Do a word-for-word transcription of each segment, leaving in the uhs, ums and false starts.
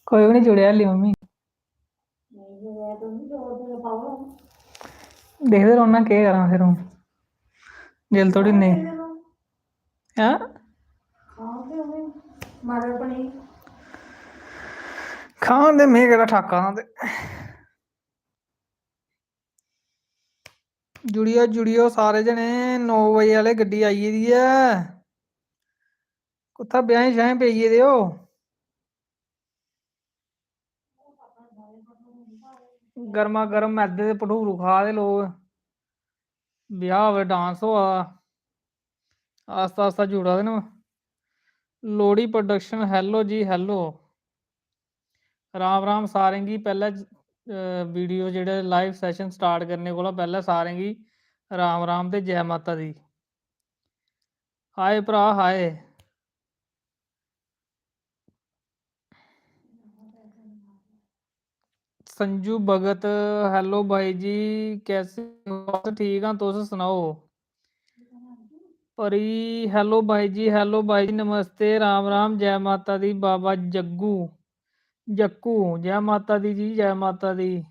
कोई बी निं जुड़ेआ हाल्ली मम्मी। दिखदे रौह्ना, केह् करां फिर हून, जिल थोड़ी नेईं। हैं? खान दे, में केह्ड़ा ठाका आं ते। जुड़ियो, जुड़ियो सारे जने, नौ बजे आह्ले गड्डी आई गेदी ऐ। कुत्थै ब्याहें श्याहें पेई गेदे ओ? गर्मा गर्म मैदे दे भठूरू खा दे लोक, ब्याह् होऐ, डांस होआ दा, आस्ता आस्ता जुड़ा दे न। लोह्ड़ी प्रोडक्शन, hello जी, hello। राम राम सारें गी। पैह्लें, अ, वीडियो जेह्ड़े लाइव सैशन स्टार्ट करने कोला पैह्लें सारें गी राम राम ते जै माता दी। हाय भ्राऽ, हाय। संजू भगत, hello भाई जी, कैसे हो? बस ठीक आं, तुस सनाओ। परी, hello भाई जी, hello भाई जी, नमस्ते, राम राम, जै माता दी, बाबा जग्गू, जक्कू, जै माता दी जी, जै माता दी।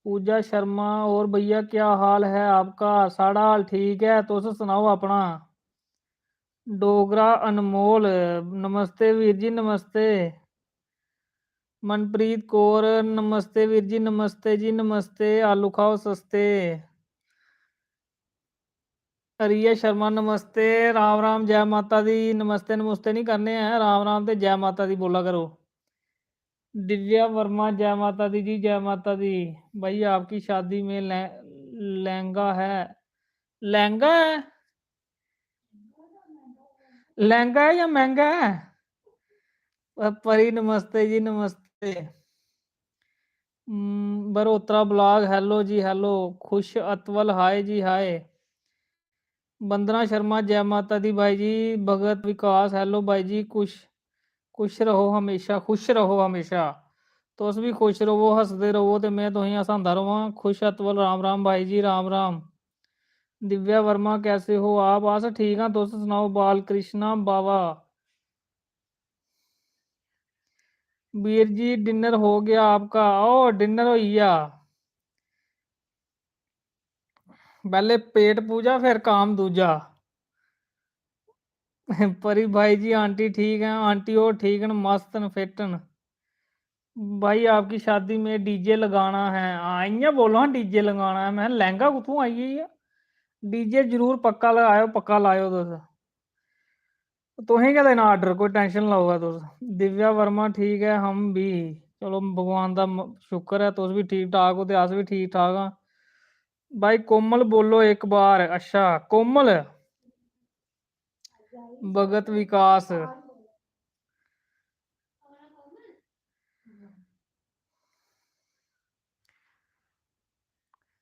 पूजा शर्मा, और भैया क्या हाल है आपका? साढ़ा हाल ठीक ऐ, तुस सनाओ अपना। डोगरा अनमोल, नमस्ते वीर जी, नमस्ते। मनप्रीत कौर, नमस्ते वीर जी, नमस्ते जी, नमस्ते। आलू खाओ सस्ते। रिया शर्मा, नमस्ते। राम राम, जै माता दी। नमस्ते नमस्ते नहीं करने हैं, राम राम ते जै माता दी बोला करो। दिव्या वर्मा, जय माता दी जी, जय माता दी। भाई, आपकी शादी में लह-, लहंगा है, लहंगा है, लहंगा है या महंगा है? अ, परी, नमस्ते जी, नमस्ते। हम्म, बरोत्रा blog, hello जी, hello। खुश अतवल, हाय जी, हाय। वंदना शर्मा, जय माता दी भाई जी। भगत विकास, hello भाई जी, खुश, खुश रहो हमेशा, खुश रहो हमेशा। तुस बी खुश रवो, हसदे रवो ते में तुसेंगी हसांदा रवां। खुश अतवल, राम राम भाई जी, राम राम। दिव्या वर्मा, कैसे हो आप? अस ठीक आं, तुस सनाओ। बाल कृष्णा बावा, वीर जी, dinner हो गया आपका? ओ, dinner होई गेआ। पैह्ले पेट पूजा, फिर काम दूजा। परी भाई जी, आंटी ठीक ऐ? आंटी होर ठीक न, मस्त न, fit न। भाई, आपकी शादी में DJ लगाना है। हां, इ'यां बोलो हां, DJ लगाना है। में लैंह्गा कुत्थूं आई गेआ? DJ जरूर पक्का लगाएओ, पक्का लाएओ तुस। तुसें गै देना order, कोई tension लैओ तुस। दिव्या वर्मा, ठीक ऐ हम भी। चलो, भगवान दा म-, शुक्र ऐ, तुस बी ठीक ठाक ओ ते अस बी ठीक ठाक आं। भाई कोमल, बोलो एक बार। अच्छा, कोमल, भगत विकास।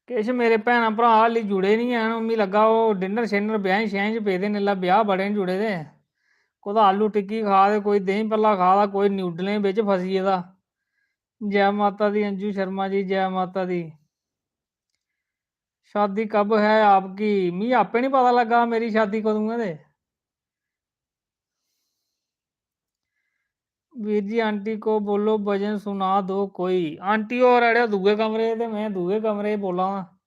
किश मेरे भैनां भ्राऽ हाल्ली जुड़े निं हैन, मिगी लग्गा ओह् dinner शिनर ब्याहें श्याहें च पेदे न, इसलै ब्याह् बड़े न जुड़े दे। कुतै आलू टिक्की खा दे, कोई देहीं भल्ला खा दा, कोई न्यूडलें बिच फसी गेदा। जै माता दी अंजू शर्मा जी, जै माता दी। शादी कब है आपकी? मिगी आपे निं पता लग्गा मेरी शादी कदूं ऐ ते। वीर जी, आंटी को बोलो भजन सुना दो कोई। आंटी होर अड़े दूए कमरे ते में दूए कमरे बोला ना।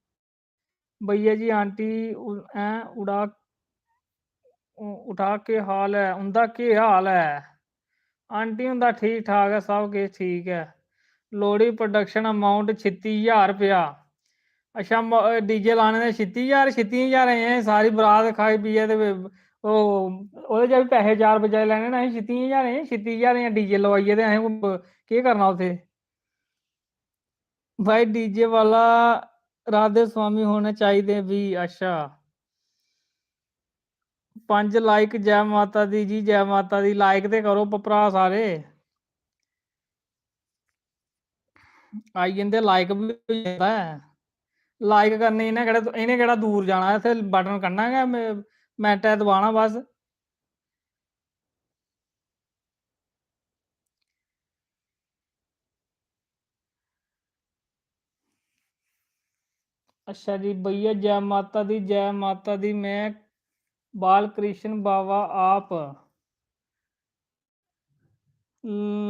भैया जी, आंटी उ-, हैं उड़ा, उ-, उठा के हाल ऐ, उं'दा केह् हाल ऐ? आंटी हुंदा ठीक ठाक ऐ, सब किश ठीक ऐ। लोहड़ी production amount छित्ती ज्हार रपेआ। अच्छा, म-, DJ लाने दे छित्ती ज्हार, छित्ती ज्हार अजें सारी बरात खाई पियै ते ओह्, ओह्दे चा बी पैसे चार बचाई लैने न असें, छित्ती ज्हार, छित्ती ज्हार अजें DJ लोआइयै ते असें केह् करना उत्थै? भाई, DJ वाला राधे स्वामी होने चाहिए भी। अच्छा, पंज like, जै माता दी जी, जै माता दी। Like ते करो प-, भ्राऽ सारे। आई जंदे, like बी होई जंदा ऐ। Like करने इ'नें केह्ड़ा, इ'नें केह्ड़ा दूर जाना ऐ, इत्थै button कन्नै गै म-, मैंटै दबाना बस। अच्छा जी भैया, जै माता दी, जै माता दी। में बालकृष्ण बावा आप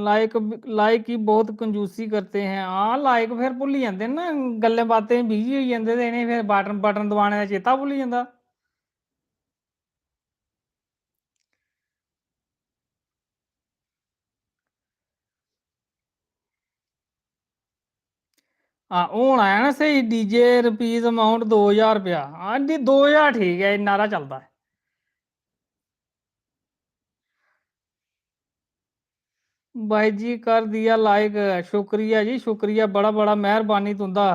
लाइक, लाइक की बहुत कंजूसी करते हैं। हाँ, लाइक फिर भुल्ली जंदे ना, गल्लें बातें च बिजी होई जंदे ते इ'नें फिर बटन, बटन दबाने दा चेता भुल्ली जंदा। हां, हून आया ना स्हेई डीजे रुपीज अमाउंट दो ज्हार रपेआ। हां जी, दो ज्हार ठीक ऐ, इन्ना हारा चलदा ऐ। भाई जी कर दिया लाइक, शुक्रिया जी, शुक्रिया, बड़ा बड़ा मेहरबानी तुंदा।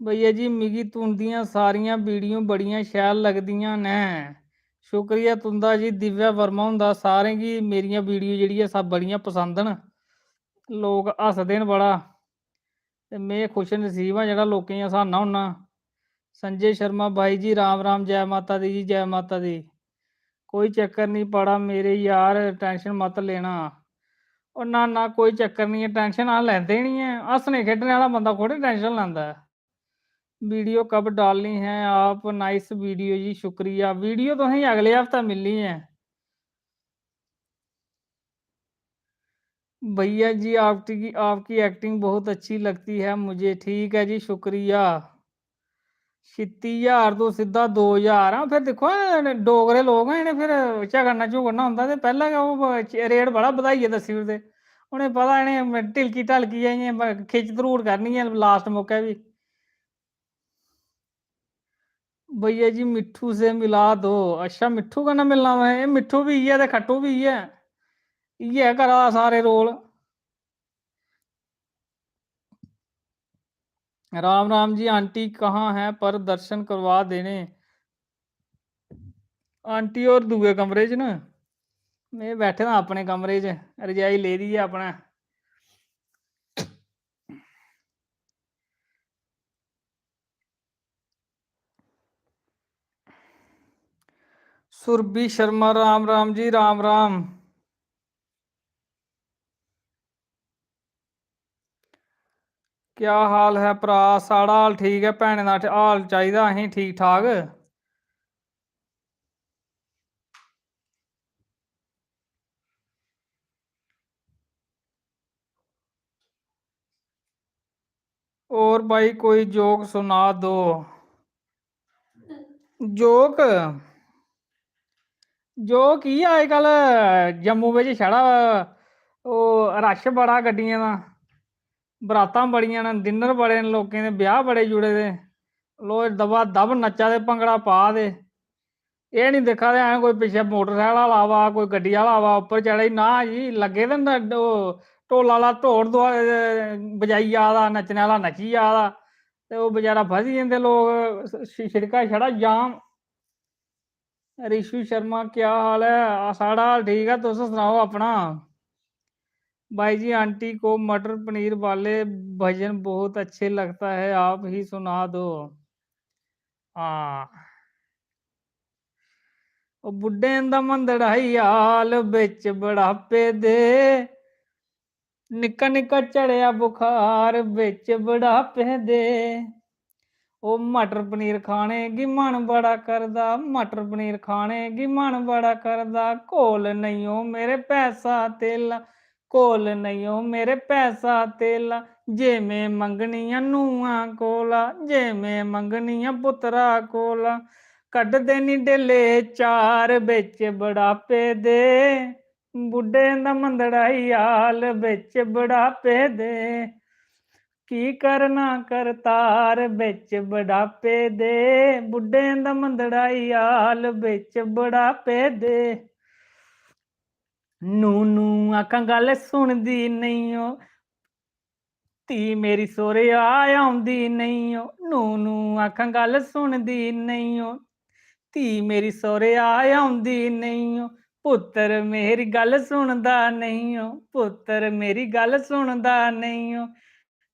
भैया जी, मिगी तुंदियां सारियां वीडियो बड़ियां शैल लगदियां न। शुक्रिया तुंदा जी, दिव्या वर्मा हुंदा। सारें गी मेरियां वीडियो जेह्ड़ी ऐ, सब बड़ियां पसंद न। लोक हसदे न बड़ा, ते में खुश नसीब आं जेह्ड़ा लोकें गी हसाना होन्ना। संजय शर्मा, भाई जी, राम राम, जय माता दी जी, जय माता दी। कोई चक्कर निं, पड़ा मेरे यार, टेंशन मत लेना। ओ ना, ना, कोई चक्कर निं ऐ, टेंशन अस लैंदे निं ऐ। हस्सने खेढने आह्ला बंदा थोह्ड़े टेंशन लैंदा ऐ। वीडियो कब डालनी है आप? नाइस वीडियो जी, शुक्रिया। वीडियो तुसेंगी अगले हफ्ते मिलनी ऐ। भैया जी, आपकी, आपकी एक्टिंग बहुत अच्छी लगती है मुझे। ठीक ऐ जी, शुक्रिया। छित्ती ज्हार तो सिद्धा दो ज्हार। हां, फिर दिक्खो, डोगरे लोक आं, इ'नें फिर झगड़ना झुगड़ना होंदा ते पैह्लें गै ओह् रेट बड़ा बधाइयै दस्सी ओड़दे। उ'नें पता, इ'नें ढिलकी ढलकी ऐ, इ'यां ब-, खिच्च धरूड़ करनी ऐ लास्ट मौकै बी। भैया जी, मिट्ठू से मिला दो। अच्छा, मिट्ठू कन्नै मिलना तुसें? एह् मिट्ठू बी इ'यै ते खट्टू बी इ'यै, इ'यै करा दा सारे रोल। राम राम जी, आंटी कहाँ है पर दर्शन करवा देने? आंटी होर दूए कमरे च न, में बैठे दा अपने कमरे च, रजाई लेदी ऐ अपने। सुरभि शर्मा, राम राम जी, राम राम। क्या हाल है भ्रा? साढ़ा हाल ठीक ऐ, भैनें दा ठ-, हाल चाहिदा असें ठीक ठाक। और भाई कोई जोक सुना दो। जोक, जोक इ'यै, अजकल जम्मू बिच छड़ा ओह् रश बड़ा गड्डियें दा, बरातां बड़ियां न, डिनर बड़े न, लोकें दे ब्याह् बड़े जुड़े दे, लोक दबा दब नच्चा दे, भंगड़ा पा दे। एह् निं दिक्खा दे हैन कोई पिच्छें मोटरसैकल आह्ला आवा, कोई गड्डी आह्ला आवा, उप्पर चढ़े, ना जी, लग्गे दे न, ओह् ढोल आह्ला ढोल दुआ-, बजाई जा दा, नच्चने आह्ला नच्ची जा दा, ते ओह् बेचारा फसी जंदे लोक, श-, शिड़का छड़ा जाम। रिशु शर्मा, क्या हाल ऐ? आ, साढ़ा हाल ठीक ऐ, तुस सनाओ अपना। भाई जी, आंटी को मटर पनीर वाले भजन बहुत अच्छे लगता है, आप ही सुना दो। हां। ओ बुड्ढें दा मंदड़ा ही हाल बिच बुढ़ापे दे, निक्का निक्का चढ़ेआ बुखार बिच बुढ़ापे दे। ओ मटर पनीर खाने गी मन बड़ा करदा, मटर पनीर खाने गी मन बड़ा करदा, कोल नेईं ओ मेरे पैसा तेला, कोल नेईं ओ मेरे पैसा तेला, जे में मंगनी आं नूंहां कोला, जे में मंगनी आं पुत्तरा कोला, कड्ढदे निं डेले चार बिच बुढ़ापे दे, बुड्ढें दा मंदड़ा ही हाल बिच बुढ़ापे दे। की करना करतार बिच बुढ़ापे दे, बुड्ढें दा मंदड़ा ही हाल बिच बुढ़ापे दे। नू नू आखां गल्ल सुनदी नेईं ओ, धी मेरी सौह्रेआ औंदी नेईं ओ। नू नू आखां गल्ल सुनदी नेईं ओ, धी मेरी सौह्रेआ औंदी नेईं ओ। पुत्तर मेरी गल्ल सुनदा नेईं ओ, पुत्तर मेरी गल्ल सुनदा नेईं ओ।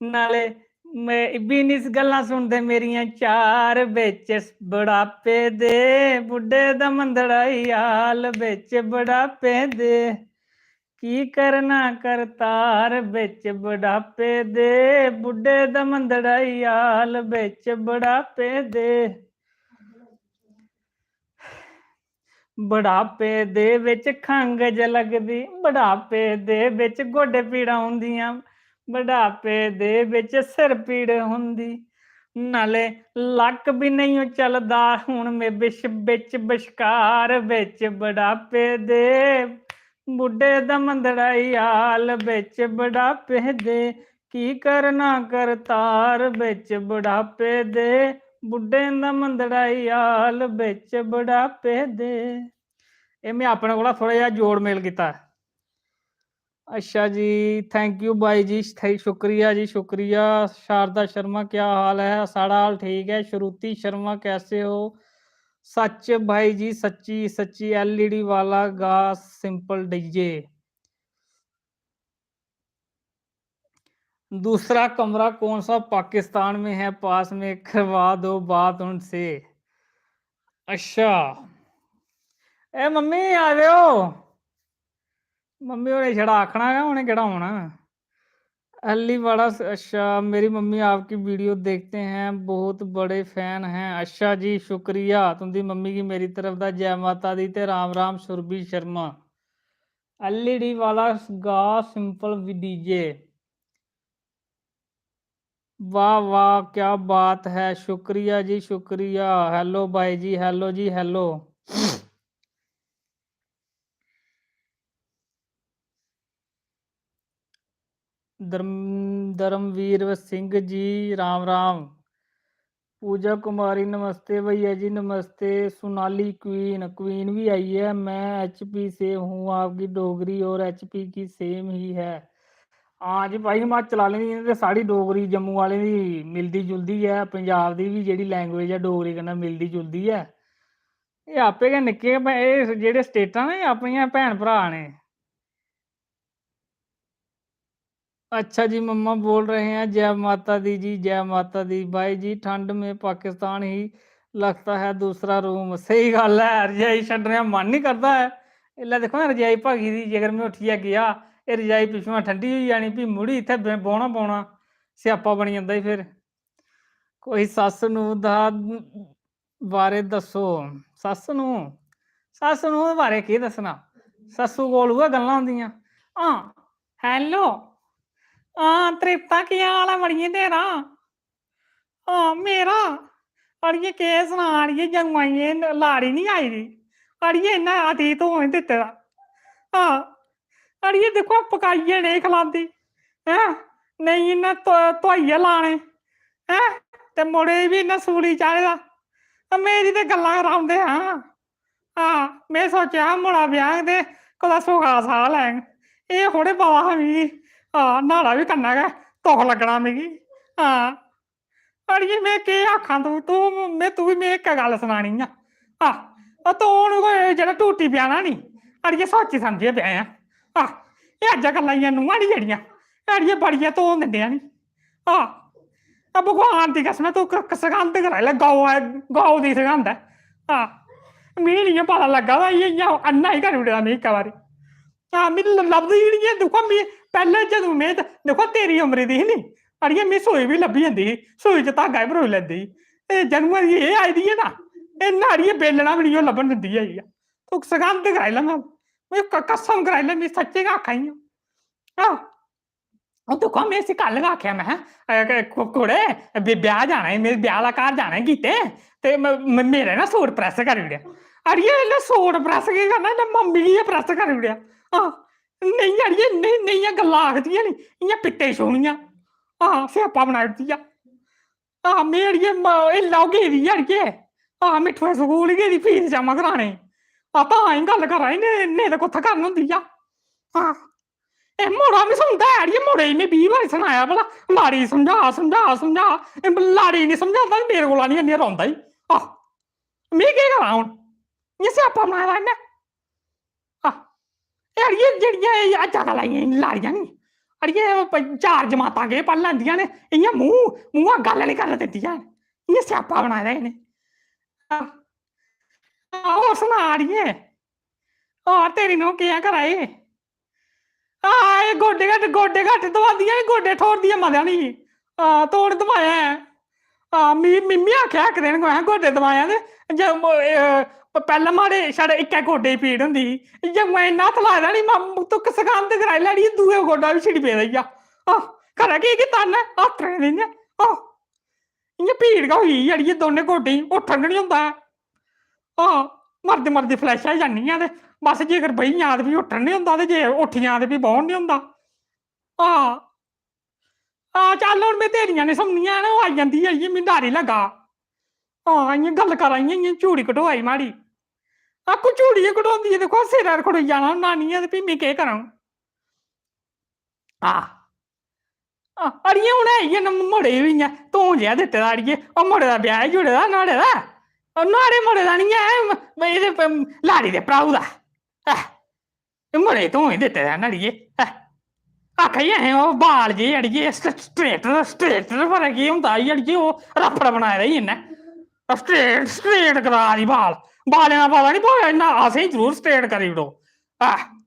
नाले में इब्बी निस गल्लां सुनदे मेरियां चार बिच बुढ़ापे दे, बुड्ढे दा मंदड़ा ही हाल बिच बुढ़ापे दे। की करना करतार बिच बुढ़ापे दे, बुड्ढे दा मंदड़ा ही हाल बिच बुढ़ापे दे। बुढ़ापे दे बिच खंघ ज लगदी, बुढ़ापे दे बिच गोडे पीड़ां होंदियां, बुढ़ापे दे बिच सिर पीड़ होंदी, नाले लक्क बी नेईं चलदा हुन में बिच, बिच बश्कार बिच बुढ़ापे दे, बुड्ढे दा मंदड़ा ई हाल बिच बुढ़ापे दे, की करना करतार बिच बुढ़ापे दे, बुड्ढे दा मंदड़ा ई हाल बिच बुढ़ापे दे। एह् में अपने कोला थोह्ड़ा जेहा जोड़ मेल कीता। अच्छा जी, thank you भाई जी, थे-, शुक्रिया जी, शुक्रिया। शारदा शर्मा, क्या हाल है? साढ़ा हाल ठीक है। श्रुति शर्मा, कैसे हो? सच भाई जी, सच्ची, सच्ची, एलईडी वाला गा, सिंपल डीजे। दूसरा कमरा कौन सा पाकिस्तान में है, पास में, करवा दो बात उनसे। अच्छा, ए मम्मी, आ जाओ। मम्मी होरें छड़ा आखना गै, उ'नें केह्ड़ा औना। अल्ली बड़ा स-, अच्छा, मेरी मम्मी आपकी वीडियो देखते हैं, बहुत बड़े फैन हैं। अच्छा जी, शुक्रिया। तुं'दी मम्मी गी मेरी तरफ दा जै माता दी ते राम राम सुरभि शर्मा। एलईडी वाला गा सिंपल डीजे। वाह, वाह, क्या बात है, शुक्रिया जी, शुक्रिया। हेलो भाई जी, हेलो जी, हेलो। धर्म-, धर्मवीर सिंह जी, राम राम। पूजा कुमारी, नमस्ते भैया जी, नमस्ते। सोनाली क्वीन, क्वीन भी आई है। मैं एचपी से हूँ, आपकी डोगरी और एचपी की सेम ही है। हां जी भाई, हिमाचल आह्लें दी ते साढ़ी डोगरी जम्मू आह्लें दी मिलदी जुलदी ऐ, पंजाब दी बी जेह्ड़ी लैंग्वेज ऐ डोगरी कन्नै मिलदी जुलदी ऐ। एह् आपे गै निक्के, एह् जेह्ड़े स्टेटां न, एह् अपनियां भैन भ्राऽ न। अच्छा जी, मम्मा बोल रहे हैं, जय माता दी जी, जय माता दी। भाई जी, ठंड में पाकिस्तान ही लगता है दूसरा रूम। स्हेई गल्ल ऐ, रजाई छड्डने दा मन निं करदा ऐ। इसलै दिक्खो ना, रजाई भखी दी, जेकर में उट्ठियै गेआ, एह् रजाई पिच्छुआं ठंडी होई जानी, फ्ही मुड़ी इत्थै ब-, बौह्ना पौना, स्यापा बनी जंदा ई फिर। कोई सस्स नूं दा बारे दस्सो। सस्स नूं, सस्स नूं दे बारे केह् दस्सना? सस्सू कोल उ'ऐ गल्लां होंदियां। हां, hello। हां, तृप्ता, केह् हाल ऐ मड़िये तेरा? हां, मेरा? अड़िये, केह् सनां अड़िये, जदूं आई एह् लाड़ी निं आई दी, अड़िये, इन्ना अतीत होन दित्ते दा। हां, अड़िये, दिक्खो, पकाइयै नेईं खलांदी, हैं? नेईं इन्ना धो-, धोइयै लाने, हैं? ते मुड़े गी बी इन्ना सूली चाढ़े दा। ते मेरी ते गल्लां करांदे, हां। हां, में सोचेआ हा मुड़ा ब्याह्ङ ते कुतै सुखा साह् लैङ। एह् थोह्ड़े पता हा मिगी। हां, न्हाड़ा बी कन्नै गै दुख लग्गना मिगी। हां। अड़िये, में केह् आखां, तूं, तूं, में, तुगी में इक्कै गल्ल सनानी आं। आह, ओह् तूं हून कोई जेह्ड़ा टूटी ब्याह्ना नी, अड़िये, सोची समझियै ब्याहेआं। आह, एह् अज्जै कल्लै दियां नूंहां नी जेह्ड़ियां, अड़िये, बड़ियां धोन दिंदियां नी। आह, आ भगवान दी कसम ऐ, तूं क-, क-, सगंध कराई लै, गौ ऐ, गौ दी सगंध ऐ। आह, मिगी नी पता लग्गा दा, इ'यां, इ'यां अन्ना ही करी ओड़े दा मिगी इक्कै बारी। हां, मिगी ल-, लभदी गै निं ऐ। दिक्खो, मी पैह्लें जदूं में ते, दिक्खो, तेरी उमरी दी ही नी, अड़िये, मी सूई बी लब्भी जंदी ही, सूई च धागा बी परोई लैंदी ही। ते जदूं दी एह् आई दी ऐ ना, इन्ना अड़िये बेलना बी निं ओह् लब्भन दिंदी ऐ। तूं सगंध कराई लै, में, में क-, कसम कराई लै, में सच्चें गै आखा दी आं। हां, ओह् दिक्खो, में इसी कल गै आखेआ, में, "अ, क-, कु-, कुड़े, ब्य-, ब्याह् जाना ऐ, मेरे ब्याह् आह्ला घर जाना ऐ कीते, ते म-, म-, मेरे ना सूट press करी ओड़ेआ।" अड़िये, इसलै सूट press केह् करना, इन्नै मम्मी गी गै press करी ओड़ेआ। हां, नेहियां अड़िये, नेही, नेहियां गल्लां आखदियां नी, इ'यां पिट्टे छूह्नियां। हां, स्यापा बनाई ओड़दी आ। हां, में अड़िये, म-, एल्लै ओह् गेदी ऐ अड़िये। हां, मिट्ठुए स्कूल गेदी फीस जमा कराने। हां, तां ही गल्ल करा दी, ने-, नेईं ते कुत्थै करन होंदी आ। हां, एह् मुड़ा बी सुनदा ऐ अड़िये, मुड़े गी में बीह् बारी सनाया भला, "लाड़ी गी समझा, समझा, समझा।" एह् लाड़ी गी निं समझांदा ते मेरे कोला निं इन्ने रौंदा ई। आह, में केह् करां हून? इ'यां स्यापा बनाए दा इ'न्नै। आह, एह् अड़िये, जेह्ड़ियां एह् अज्जै कल्लै दियां लाड़ियां नी, अड़िये, ओह् प-, चार जमातां केह् पढ़ी लैंदियां न, इ'यां मूंह्, मूंहा गल्ल निं करन दिंदियां न। इ'यां स्यापा बनाए दा इ'नें। आह, आह, होर सना अड़िये, होर तेरी नूंह् केह् करा दी? हां, एह् गोड्डे घट्ट, गोड्डे घट्ट दबांदियां, एह् गोड्डे ठोरदियां मजा निं। हां, तोड़ दबाया ऐ। हां, मी, मिम्मी आखेआ इक दिन, "मैं गोड्डे दबायां ते जे म-, ए, प-, पैह्लें माड़े छड़े इक्कै गोड्डे गी पीड़ होंदी ही, जे मैं इन्ना हत्थ लाए दा नी, म-, तूं कसकांद कराई लैनी, दूए गोड्डा बी छिड़ी पेदा ई आ।" आह, खरै केह् कीता इन्नै, हत्थ रखदे इ'यां, आह, इ'यां पीड़ गै होई गेई अड़िये, दोनें गोड्डें गी उट्ठन गै नी होंदा ऐ। आह, मरदे मरदे flush आई जन्नी आं ते बस जेकर बेही जां ते फ्ही उट्ठन नी होंदा ते जे उट्ठी जां ते फ्ही बौह्न नी होंदा। आह, आह, चल, हुन में तेरियां निं सुननियां न, ओह् आई जंदी ऐ, इ'यां मी डर ई लग्गा। आह, इ'यां गल्ल करा, इ'यां, इ'यां चूड़ी कटोआ दी माड़ी। आपूं चूड़ी गै कटोंदी ऐ, दिक्खो, सिरै पर खड़ोई जाना हून नानियै, ते फ्ही में केह् करां? आह। आह, अड़िये, हून है इ'यै न मुड़े बी इ'यां धूं जेहा दित्ते दा, अड़िये, ओह् मुड़े दा ब्याह् ही जुड़े दा नुहाड़े दा। ओह् नुहाड़े मुड़े दा निं ऐ, म-, एह्दे प-, लाड़ी दे भ्राऊ दा। आह। एह् मुड़े तूं ही दित्ते दा ना अड़िये। हैं। आखा दी असें ओह् बाल जे अड़िये स-, straight, straight पर केह् होंदा ई अड़िये, ओह् रफड़ बनाए दा ई इन्नै। Straight, straight करा दी बाल। बालें दा पता निं भावें इन्ना असें जरूर straight करी ओड़ो। हैं।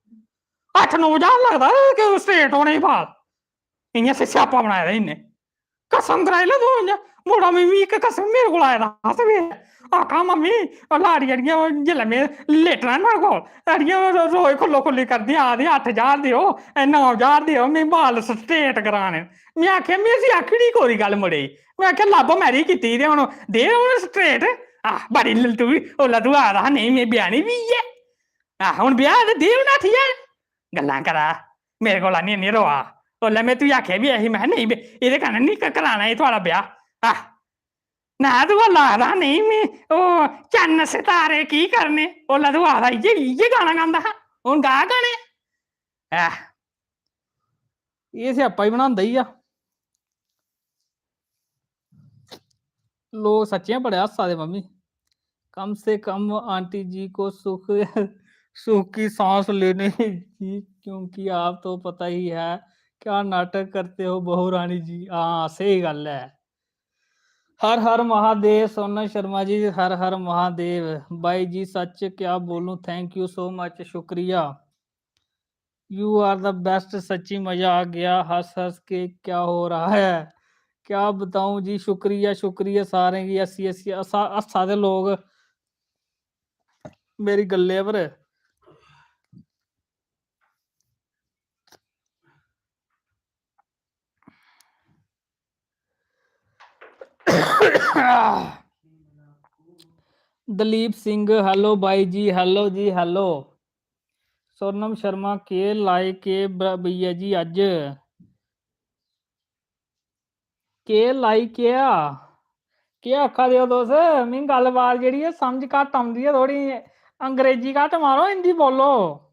अट्ठ नौ ज्हार लगदा कि straight होने ई बाल। इ'यां स-, स्यापा बनाए दा इन्नै। कसम कराई लै तूं इ'यां। मुड़ा मिम्मी इक कसम मेरे कोल आए दा हा सवेरै। आखा, "मम्मी, ओह् लाड़ी अड़िये, ओह् जिसलै में लेटना नुहाड़े कोल, अड़िये, ओह् रो-, रोज खुल्लो खुल्ली करदी, आखदी, 'अट्ठ ज्हार देओ, ए, नौ ज्हार देओ, में बाल straight कराने न।'" में आखेआ, में उसी आखी ओड़ी कोरी गल्ल मुड़े गी। में आखेआ, "love marriage कीती ते हून दे हून straight।" आह, बड़ी ल-, तूं बी, ओल्लै तूं आखदा हा, "नेईं, में ब्याह्नी बी ऐ।" आह, हून ब्याह् ते दे हून अट्ठ ज्हार। गल्लां करा, मेरे कोल आनियै इन्नी रोआ। ओल्लै में तुगी आखेआ बी ऐ ही, में, "नेईं बे, एह्दे कन्नै निं क-, कराना एह् थुआढ़ा ब्याह्।" आह, ना तूं ओल्लै आखदा हा, "नेईं, में ओह् चन्न सितारे की करने?" ओल्लै तूं आखदा, "इ'यै, इ'यै गाना गांदा हा, हून गा गाने।" आह, एह् स्यापा ही बनांदा ही आ। लोग सच्चें बड़े हस्सा दे, मम्मी। कम से कम आंटी जी को सुख, सुख की सांस लेने दी, क्योंकि आप तो पता ही है क्या नाटक करते हो बहू रानी जी। हां, स्हेई गल्ल ऐ। हर हर महादेव सोनम शर्मा जी, हर हर महादेव। बाई जी, सच क्या बोलूं, thank you so much, शुक्रिया। You are the best, सच्ची मजा आ गया, हंस हंस के क्या हो रहा है, क्या बताऊं जी। शुक्रिया, शुक्रिया सारें गी, हस्सी हस्सी हस्सा, हस्सा दे लोग मेरी गल्लै पर। दलीप सिंह, hello बाई जी, hello जी, hello। सोनम शर्मा, केह् लाए केह् ब-, भैया जी अज्ज? केह् लाई केह् आ? केह् आखा दे ओ तुस? मिगी गल्लबात जेह्ड़ी ऐ समझ घट्ट औंदी ऐ थोह्ड़ी। अंग्रेजी घट्ट मारो, हिंदी बोलो।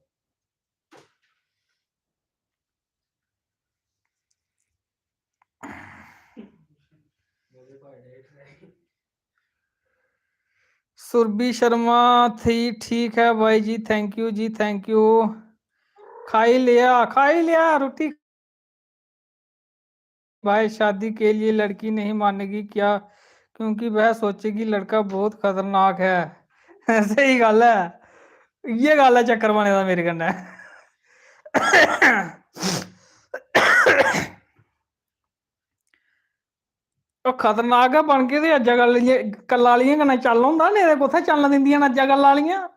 सुरभि शर्मा, थी ठीक है भाई जी, thank you ji, thank you। खाई लिया, खाई लिया रुट्टी। भाई, शादी के लिए लड़की नहीं मानेगी क्या? क्योंकि वह सोचेगी लड़का बहुत खतरनाक है। स्हेई गल्ल ऐ, इ'यै गल्ल ऐ चक्कर बने दा मेरे कन्नै। ओह् खतरनाक गै बनगे ते अज्जै कल्लै आह्लियें कन्नै चल होंदा, नेईं ते कुत्थै चलन दिंदियां न अज्जै कल्लै आह्लियां।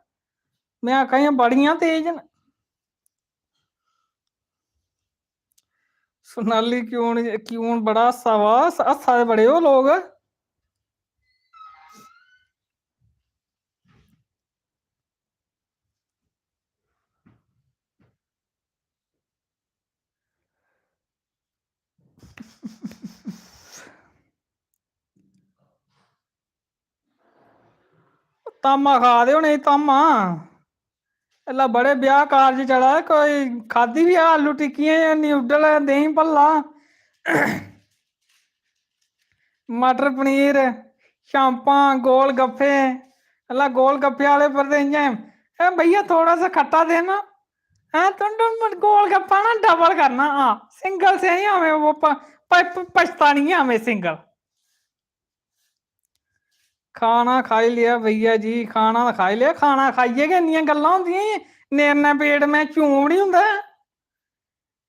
में आखा दियां बड़ियां तेज न। सोनाली क्यों नी, क्यों बड़ा हस्सा वा, हस्सा दे बड़े ओ लोग। तामा खा दे होने, तामा। एल्लै बड़े ब्याह् कारज चला दे, कोई खाद्धी बी आलू टिक्कियां जां noodle, देहीं भल्ला, मटर पनीर, चांपां, गोल गप्फे। एल्लै गोल गप्फे आह्ले पर ते इ'यां, "ए भैया, थोड़ा सा खट्टा देना।" हैं, तुम, तुम गोल गप्फा ना double करना। हां, single से ही हमें वो प-, प-, प-, पछतानी है हमें single। खाना खाई लिया भैया जी, खाना तो खाई लिया, खाना खाइयै गै इन्नियां गल्लां होंदियां, नेरने पेट में चूं बी निं होंदा ऐ।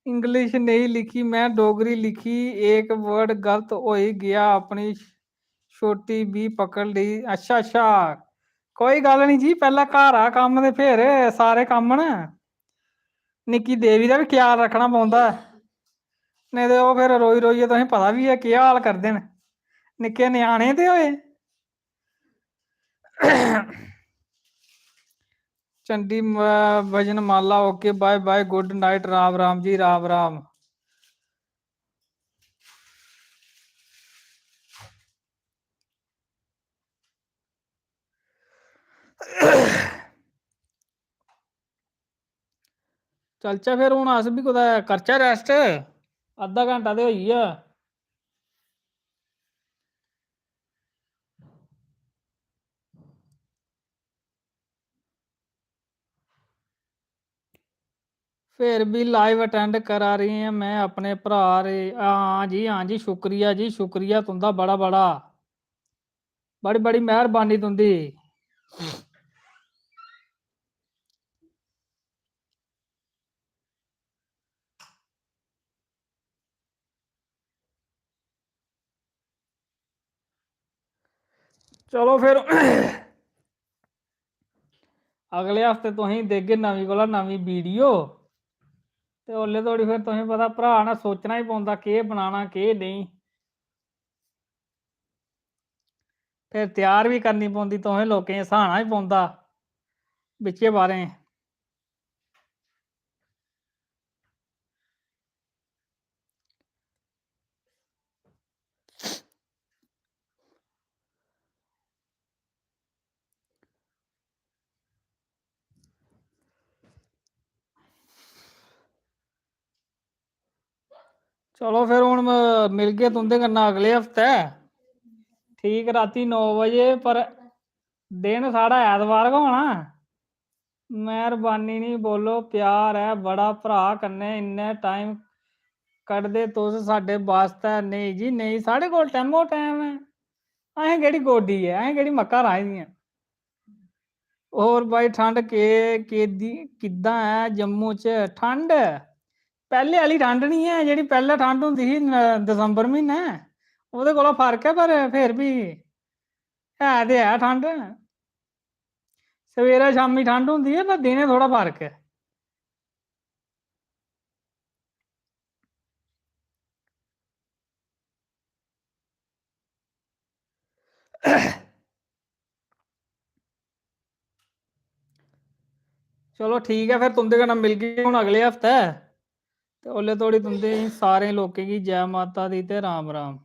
English नेईं लिखी, मैं डोगरी लिखी, एक word गलत होई गेआ, अपनी चोटी भी पकड़ ली। अच्छा, अच्छा, कोई गल्ल निं जी, पैह्लें घर आ कम्म ते फिर सारे कम्म न। निक्की देवी दा बी ख्याल रक्खना पौंदा ऐ, नेईं ते ओह् फिर रोई रोइयै, तुसें पता बी ऐ केह् हाल करदे न निक्के ञ्याणे ते होए। चंडी म-, भजन माला, OK, bye bye, good night, Ram Ram ji, Ram Ram. चलचै फिर, हून अस बी कुतै करचै rest, अद्धा घैंटा ते होई गेआ। फिर भी live attend करा रही आं मैं अपने भ्राऽ रे। हां जी, हां जी, शुक्रिया जी, शुक्रिया तुं'दा बड़ा बड़ा। बड़ी बड़ी मेहरबानी तुं'दी। चलो फिर, अगले हफ्ते तुसेंगी देगे नमीं कोला नमीं video। ते ओल्ले धोड़ी फिर तुसेंगी पता, भ्राऽ ने सोचना ही पौंदा केह् बनाना, केह् नेईं। फिर त्यार बी करनी पौंदी, तुसें लोकें गी स्हाना ही पौंदा बिच्चे बारें। चलो फिर, हून म-, मिलगे तुं'दे कन्नै अगले हफ्तै। ठीक रातीं नौ बजे, पर दिन साढ़ा ऐतवार गै होना। मेहरबानी निं बोलो, प्यार ऐ बड़ा भ्राऽ कन्नै, इन्ने time कड्ढदे तुस साढ़े बास्तै। नेईं जी नेईं, साढ़े कोल टैमो टैम ऐ। असें केह्ड़ी गोड्डी ऐ, असें केह्ड़ी मक्कां राही दियां। होर भाई, ठंड के-, केदी, किद्दां ऐ जम्मू च? ठंड, पैह्ले आह्ली ठंड निं ऐ, जेह्ड़ी पैह्ले ठंड होंदी ही न-, दसंबर म्हीनै, ओह्दे कोला फर्क ऐ, पर फिर बी है ते है ठंड। सवेरै शामीं ठंड होंदी ऐ, पर दिनें थोह्ड़ा फर्क ऐ। चलो ठीक ऐ, फिर तुं'दे कन्नै मिलगे हून अगले हफ्तै। ते ओल्ले धोड़ी तुं'दे सारें लोकें गी जै माता दी ते राम राम।